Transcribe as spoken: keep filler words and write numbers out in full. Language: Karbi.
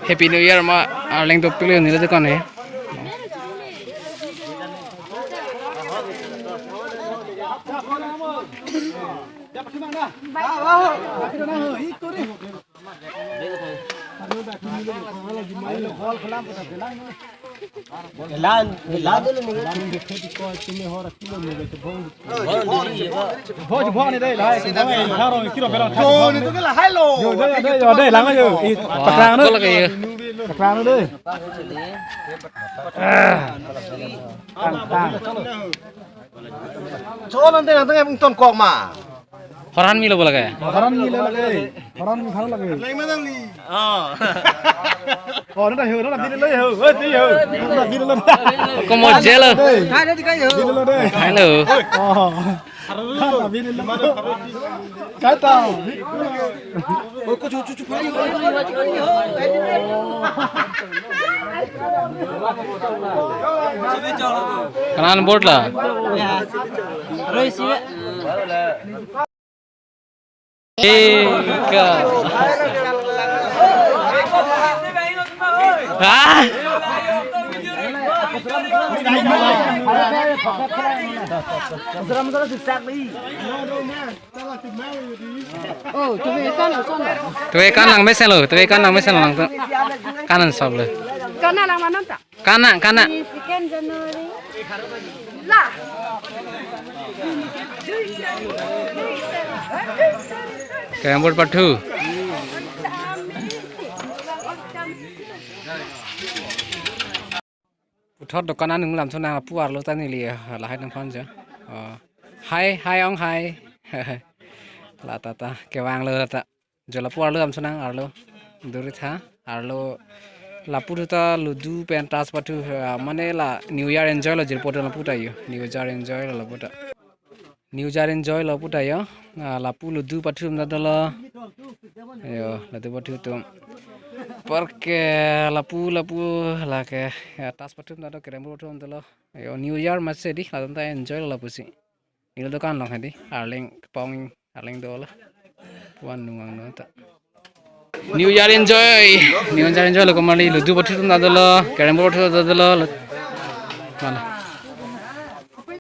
Happy New Year ma, arleng dopik lo neli dukan he. Lan, lan dulu nih. Bhoj, bhoj ni dei, lahai. Bhoj ni dei, lahai lo. Yo, yo, yo, dei, lang yo. I, pakrang nu. Pakrang nu dei. Tang, tang. Chon ante nang tang ton kok ma. Horan milo bola ke? Horan milo lagi. Horan mi khang lagi. Oh. Oh, nada ho, nada bin lo ho. Oi, ti ho. Nada bin lo. Ko mo jelo. Hai, nada kai ho. Bin lo dei. Hello. Oh. Nada bin lo. Kata. Kanan board la. Eka. Ah. Oh, tuve kan lo, kan lo. Tuve kan lang mesen lo, tuve kan lang mesen lo lang tu. Kanan sob lo. Kana lang manon ta? Kana, kana. Di second January. La. Kembur pathu. Puthot dokan anung lam thunang lapu arlo ta neli, ah, lahai nangphan jo. Oh. Hai, hai ong hai. La ta ta, kevang lo ta. Jo lapu arlo lam thunang arlo. Duri tha, arlo lapu thu ta ludu pen tas pathu, ah, mane la New Year enjoy lo jirpo lapu ta yo. New Year enjoy lo lapu ta. New Year enjoy lo pu ta yo. Ah, lapu ludu pathu ta dolo. Yo, ludu pathu tum. Parke lapu, lapu lake, ya, tas pathu ta do, carrom board pathu ta dolo. Yo, New Year masi dei, latum ta enjoy lo lapusi. Neli dukan along hadi, arleng kepong, arleng dolo. Puan nungang no ta. New Year enjoy. New Year enjoy lo, kemali ludu pathu ta dolo, carrom board pathu ta dolo. Mana?